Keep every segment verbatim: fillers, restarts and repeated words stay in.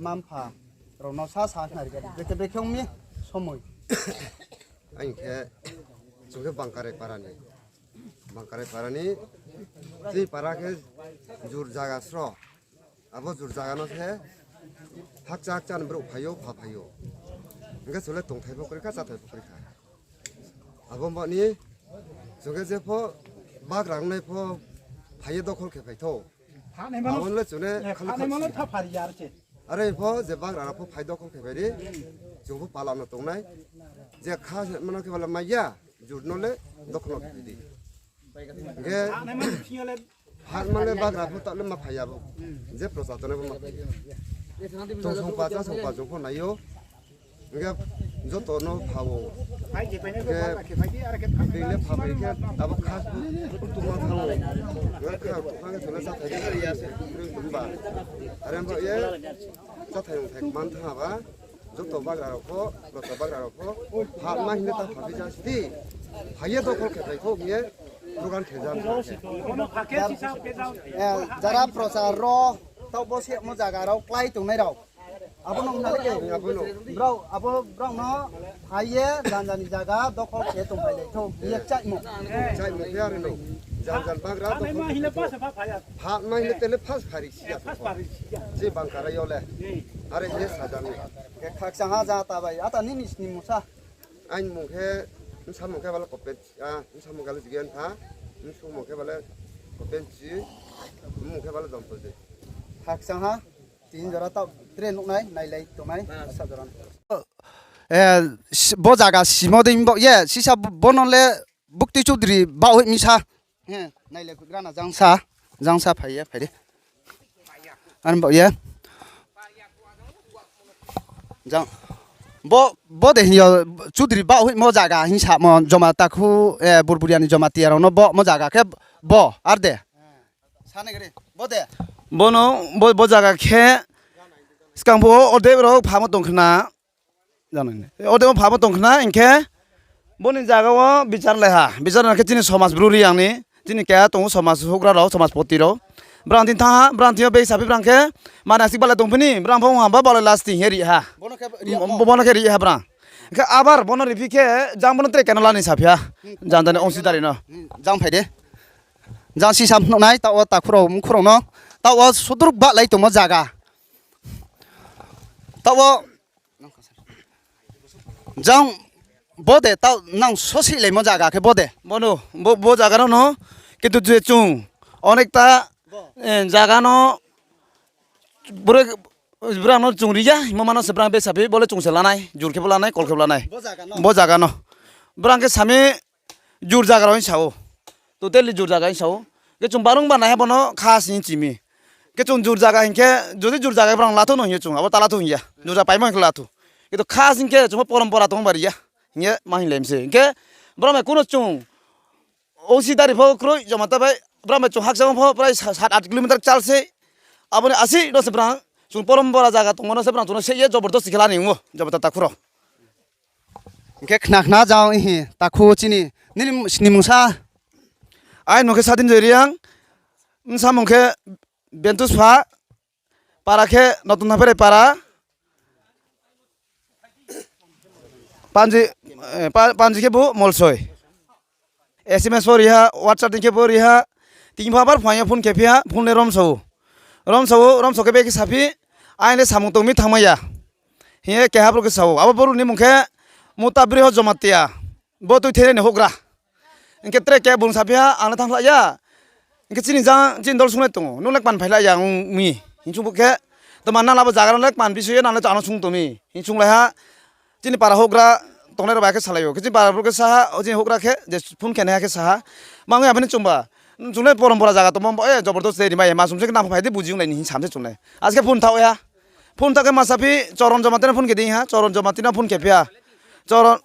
Mma-mpha rao no sa sa khnari kha di. Brekhe brekhe ong mi somoi. Ang khe, chung khe Bangkarai para ni. Bangkarai para ni, chini para khe jur zaga sro. Abo jur zaga no khe hakcha hakcha ni brouh phai ou, pha phai ou. Hing khe chung le tongthai pho kroi kha, cháthai pho kroi kha. Abo ba ni, chung khe je pho bagra ongnai pho phai ye dokhol khe phai thou. Abo no le chung ne kha le kha si. Are pho je bagra rao pho phai dokhol khe phai di. Chung pho pala no tongnai. Je kha mano khe bale mai ya, jur no le dokhol no khe phai di. Hing khe phatma le bagra pho taoh le ma phai ya bo. Je procha tongnai pho ma phai ya. Tong songpa, chá songpa chung pho nai ou. Hing khe joto no pha ou. Hing khe being le pha bai khe abo kha tuma thanng ou. Hing khe kha tuma khe chung le cháthai di. Are ba ye cháthai nungthai man thanng ba. Joto bagra rao pho, procha bagra rao pho, phatma hing le ta pha phi ja si di. Phai ye dokhol khe phai thou hing ye, program khe ja. Jara procha rao, taoh bo se mo zaga rao klái tongnai rao. Abo no hna le ke. Brao, abo brao no phai ye janja ni zaga dokhol khe tongphai lai thou hing ye chaimo. Chaimo khe are no. Janja bagra dokhol khe phai thou. Phatma hing le te le first phari si ya. Chi Bangkarai yo le. Are hing ye sa ja ni. Khe khakchang ha ja ta bai. Ata nini sni mungsa. Aini mung khe, bsa mung khe bale Kopen, bsa mung khe bale Jigen tha, bsu mung khe bale Kopenchi, mung khe bale Dompojit. Khakchang ha, tin jora taoh tre nuhnai, nailai tongnai, sa jora. Bo zaga simo dei baoh ye, sisa bo-, bo no le buktui chudri baoh hoih mi sa. Nailai khuigra na jang sa, jang sa phai ye, phai di. Ani baoh ye. Jang. Bo, bo de hing yo, chudri baoh hoihmo zaga hing samo joma takhu, Burburia ni Jamatia rao no bo mo zaga khe bo, ar de. Bo no, bo, bo zaga khe, skang pho orde rao phamo tong khna, orde pho phamo tong khna, hing khe, bo ni zaga wo bichar lai ha, bichar lai khe chini somaj bru Reang ni, chini keha tong ou somaj houhgra rao, somajpoti rao. Brang thing thanng ha, brang thing yo bag saphi brang khe, mane asik balai tong phi ni, brang pho ha, ba balai lasting ye ri ha. Bo no khe ri ha brang. Khe abar bo no ri phi khe, jang bo no tre keno la ni saphi ha. Jang jani ongsi dari no. Jang phai de. Jang sisa phnuh nai, taoh wo takhu rao, mkhu rao no. Taoh wo sudruk bahlai tongmo zaga. Taoh wo jang bo de, taoh nang sosihlaimo zaga khe bo de. Bo no, bo, bo zaga no no, kintu je chung, onekta, zaga no, brang no chung ri ya, himo mano se brang bag saphi, bo le chung se lanai, jur khe bo lanai, kol khe bo lanai. Bo zaga no. Brang khe sami, jur zaga rao hing sa ou. Totally jur zaga hing sa ou. Khe chung barung ba nai ha bo no kha sing chi mi. Khe chung jur zaga hing khe, jodi jur zaga brang la thou no hing ye chung, abo ta la thou hing ya. Jur zaga paimo hing khe la thou. Khe to kha sing khe chung pho porompora tong ba ri ya. Hing ye ma hing le mse. Hing khe brang bai kuno chung, ongsi dari pho kroi, Jamatia bai, brang bai chung hakchang pho prai sa-, sat aat kilometer chal se. Abo ni asi no se brang, chung porompora zaga tongmo no se brang chung no se ye jobordosti khe la ni ong ou, Jamatia takhu rao. Hing khe khna khna jang hi, takhu chini, nini sni mungsa. Aini mung khe Sadin Joy Reang, bsa mung khe Bentus Pha, para khe Notun Thapherai para, panji, panji khe bo Molsoi. S M S pho ri ha, WhatsApp ni khe pho ri ha, tini pho abar phaing yo phone khe phi ha, phone le romsa ou. Romsa ou, romsa khe bag khe saphi, aini le samung tong mi thanngmai ya. Hing ye keha brouh khe sa ou, abo brouh ni mung khe Mutabri ho Jamatia, bo tuithenai ni houhgra. Hing khe tre khe bung saphi ha, ang le thanngphla ya. Hing khe chini jang, chini dol sunglai tong ou, nung le kman phailai ya ong mi. Hing chung bo khe, tma nang labo zaga no le kman bisoi ye nang le chano sung tong mi. Hing chunglai ha, chini para houhgra tongnai rao bai khe salai ou. Khe chini para brouh khe sa ha, o chini houhgra khe, je phone khe nai ha khe sa ha. Ma ong ya phini chungba. Chung le porompora zaga tongmo ba, e, jobordosti rimai, ma sum se khe nang pho phai di buji onglai ni hing sam se chung le. Askhe phone thaoh ya. Phone thaoh khe ma saphi, Choron Jamatia no phone khe di ha, Choron Jamatia no phone khe phi ha. Choron,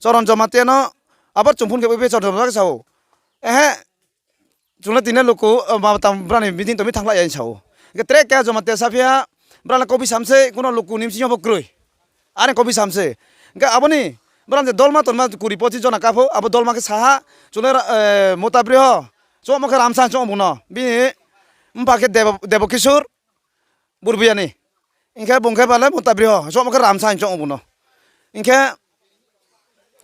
Choron Jamatia no, abar chung phone khe phi Choron Jamatia khe sa ou. Ehe, chung le tini luku, brang ni meeting tong mi thanngphla ya hing sa ou. Hing khe tre khe Jamatia saphi ha, brang le kau bisam se, kuno luku ni bsing yo pho kroi. Are kau bisam se. Hing khe abo ni, brang je dolma tongma kuri pochis jona ka pho, abo dolma khe sa ha, chung le, Mutabri ho, choungmo khe Ramsa choung bung no, bini mpha khe Debo-, Debokisor, Burbuya ni. Hing khe bung khe bale bung ta bri ho, somo khe ramsa hing choung bung no. Hing khe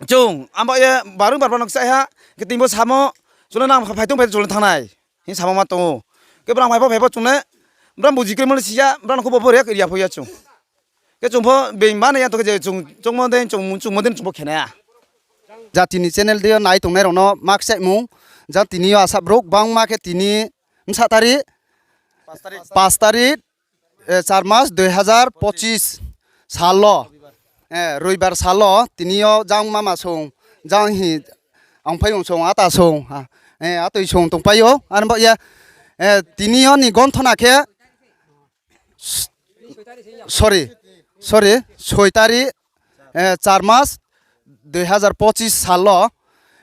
chung, abo ye barung bar brao no kchaih ha, hing khe tini bo samo, chung le nang phai tong phai chung le thanngnai. Hing samo ma tong ou. Khe brao phai pho phai pho chung le, brao buji kroi mo le si ya, brao no khubo pho re ya pho ya chung. Khe chung pho being ma nai ya tong khe je chung choungmo dei, chung, chung mo dei chung pho khe nai ya. Jati ni channel dei yo nai tongnai rao no ma kchaih mung, jang tini yo asa brouh gbangma khe tini bsa tari, pas tari, eh, char mas dui hazar pochis sal wo, eh, roibar sal wo tini yo jang mama song, jang hi, ang phai ong song, ata song, ah, eh, atoi song tongpai ou, ar bo ye, eh, tini yo ni gonthona khe, sorry, sorry, soi tari, eh, char mas, dui hazar pochis sal wo,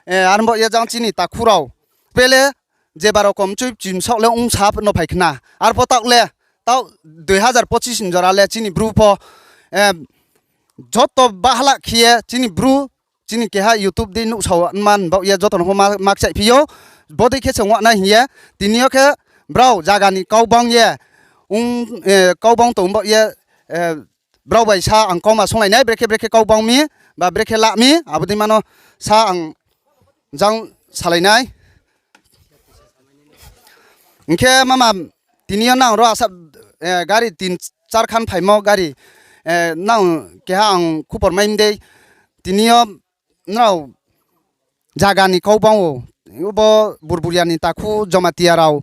eh, ar bo ye jang chini takhu rao, pele, jeba rokom chui chimsaoh le ongsa no phai khna. Arpho taoh le, taoh dui hazar pochis ni jora le chini bru pho, eh, joto bahala khe ye chini bru, chini keha YouTube dei nuhsao man baoh ye joto no pho ma, ma kchaih phi ou. Bodei khe se ong nai hing ye, tini yo khe brao zaga ni kau bang ye, ong, eh, kau bang tong baoh ye, eh, brao bai sa ang kauma sunglai nai, brekhe brekhe kau bang mi, ba brekhe la mi, abo dei ma no sa ang jang salai nai. Hing khe mama, tini yo nang ro asa, eh, gari tin char khan phaimo gari, eh, nang keha ang khupor mai mi dei. Tini yo nrao zaga ni kau bang ou, bo Burburia ni takhu Jamatia rao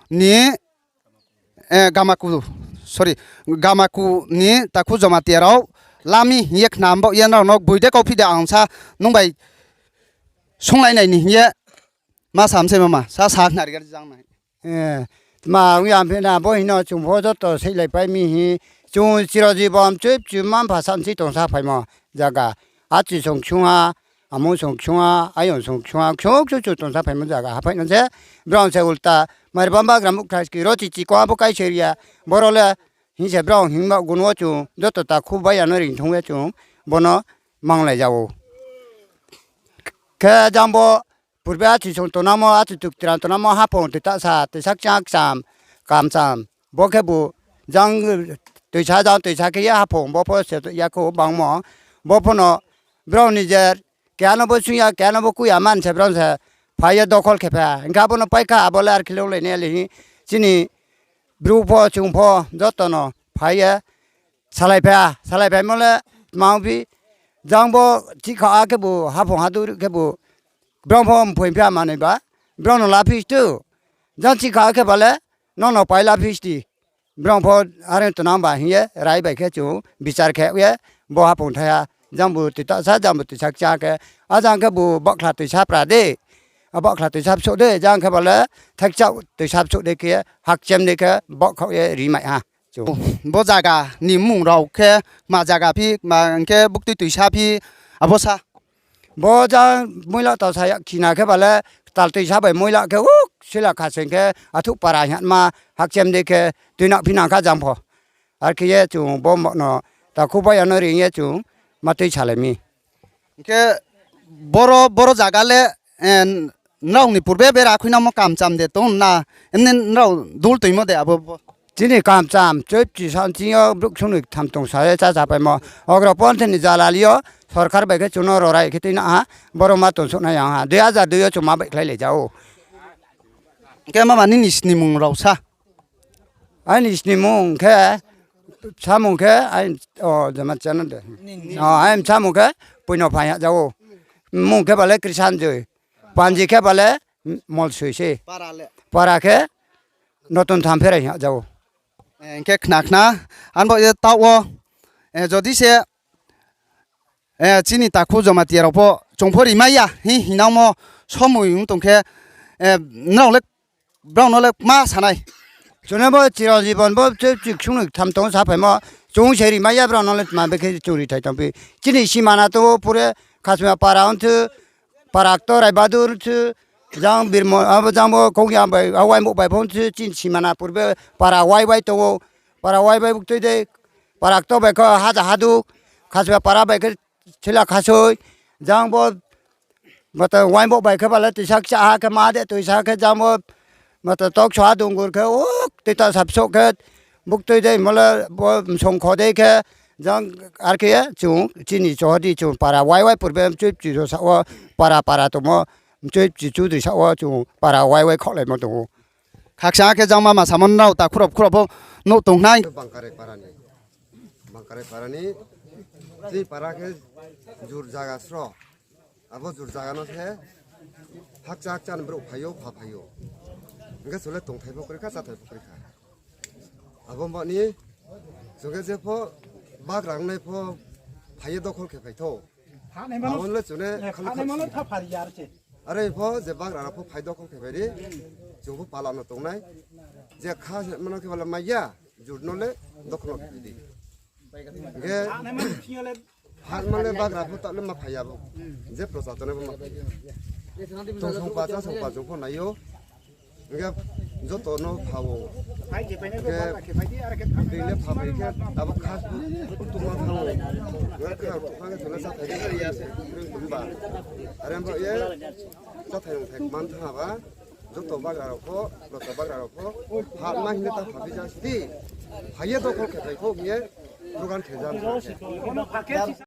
ni, eh, Gamaku, sorry, Gamaku ni takhu Jamatia rao la mi hing ye khna, baoh ye nrao no gboi de kauphi de ang sa nung bai sunglai nai ni hing ye ma sam se mama, sa sa khnari gari jang nai. Eh, tma ong ya phi na, bo hing no chung pho joto seihlaipai mi hing, chung chirojibon chuipchu mma-mpha sanchi tongsa phaimo zaga. Achi song ksung ha, amung song ksung ha, ayong song ksung ha, ksung ksung chu tongsa phaimo zaga. Haphai no se, brao se ulta, mari bamba gram bukthai ski, ro chichi kong abo kaiseri ya, boro le, hing se brao hingma gun wo chung, joto takhu bai ya no ring thung ye chung, bo no manglai ja ou. Khe jang bo, purbe achi song tongnamo, achi tuktirang tongnamo, haphung toitasa, toisa kchang kcham, kamcham. Bo khebu, jang toisa jang toisa khe ye haphung, bo pho se ya kho bangmo. Bo pho no, brao ni je, keha no bo sung ya, keha no bo kui ya man se brao se, phai ye dokhol khe pha. Hing khe abo no pai kha, abo le ar khe longlai nai le hing. Chini bru pho, chung pho, joto no phai ye, salai pha, salai phaimo le, tma ong phi, jang bo chihkha khebu, haphung hadu khebu, brao pho mphoi pha manoi ba, brao no la phi stu, jang chihkha khe ba le, nrao no pai la phi sti, brao pho are tongnang ba hing ye, rai bai khe chung bichar khe ye, bo haphung thaiha, jang bo toitasa, jang bo toisa kchang khe, a jang khebu bakhla toisa pra de, a bakhla toisa bsouh de, jang khe ba le, thaikchak toisa bsouh de khe, hakchem de khe, bakhla ye rimai ha. Bo zaga ni mmung rao khe, ma zaga phi, ma hing khe buktui toisa phi, abo sa. Bo jang moila tau sa ya khina khe ba le, ktal toisa bai moila khe, uk, sila khaseng khe, athuh para hingma, hakchem de khe, tuinang phinang kha jang pho. Ar khe ye chung bo mo no, takhu bai ya no ring ye chung, ma tui salai mi. Hing khe boro, boro zaga le, eh, nrao ni purbe bera khuinangmo kamcham de tong na, emne nrao dul tuimo de abo bo? Chini kamcham, chuipchi sanching yo brouh ksung noi ktham tong sa ye chá chapaimo. Ogroponthi ni jalali yo, sorkar bai khe chung no rorai khe tuinang ha, boro ma tongsouh nai yang ha. Dui hajar dui yo chung ma baihkhlai lai ja ou. Hing khe mama nini snimung rao sa? Aini snimung khe, samung khe, aini, o, jama chana de. O, aini samung khe, Puino Phai ha ja ou. Mung khe ba le Krisanjoi. Panji khe ba le, Molsoi se. Para khe, Notun Thampherai ha ja ou. Eh, hing khe khna khna, ang bo ye taoh wo, eh, jodi se, eh, chini takhu Jamatia rao pho, chung pho rimai ya, hing hingnangmo somoi ong tong khe, eh, nrao le, brao no le ma sa nai? Chung no bo chirojibon bo chuipchi ksung noi ktham tong saphaimo, chung se rimai ya brao no le tma bekhe chung rithai tong phi. Chini simana tong ou pure Khasma para ong thu, para kto Raibadur thu, jang Birmo, abo jang bo Kongya bai, a Waimbo bai phone thu, chini simana purbe para wai wai tong ou, para wai wai buktui de, para kto bai khe haja hadu, Khasma para bai khe Sila Khasoi, jang bo, mata Waimbo bai khe ba le toisa kchá ha khe ma de toisa khe jang bo, mata Toksoha Dungur khe, o, tita sapsouh khe, Buktui dei mo le bo msong kho dei khe, jang ar khe ye chung chini chohor di chung para wai wai purbe mchoi pchi jo sa wo, para para tongmo mchoi pchi chudri sa wo chung para wai wai khaohlaimo tong ou. Khakchang khe jangma ma samo nrao ta khurop khurop pho nouh tong nai. Bangkare para ni, Bangkare para ni, chini para khe jur zaga sro. Abo jur zaga no se hakcha hakcha ni brouh phai ou, pha phai ou. Hing khe chung le tongthai pho kroi kha, cháthai pho kroi kha. Abo ma ni, chung khe je pho bagra ongnai pho phai ye dokhol khe phai thou. Abo le chung ne, are pho je bagra rao pho phai dokhol khe phai di, chung pho pala no tongnai. Je kha mano khe bale mai ya, jur no le dokhol no khe phai di. Hing khe pha ma le bagra pho taoh le ma phai ya bo. Je procha tongnai bo ma phai ya. Chung songpa chá songpa chung pho nai ou. Hing khe joto no pha ou. Hing khe bini le pha bai khe abo kha tongma thanng ou. Hing khe khna tongma khe chung le cháthai rung tong ba. Are baoh ye cháthai rung thai man thanng ba. Joto bagra rao pho, procha bagra rao pho, pha ma hing le ta pha phi ja si di. Phai ye dokhol khe phai khou hing ye, program khe ja.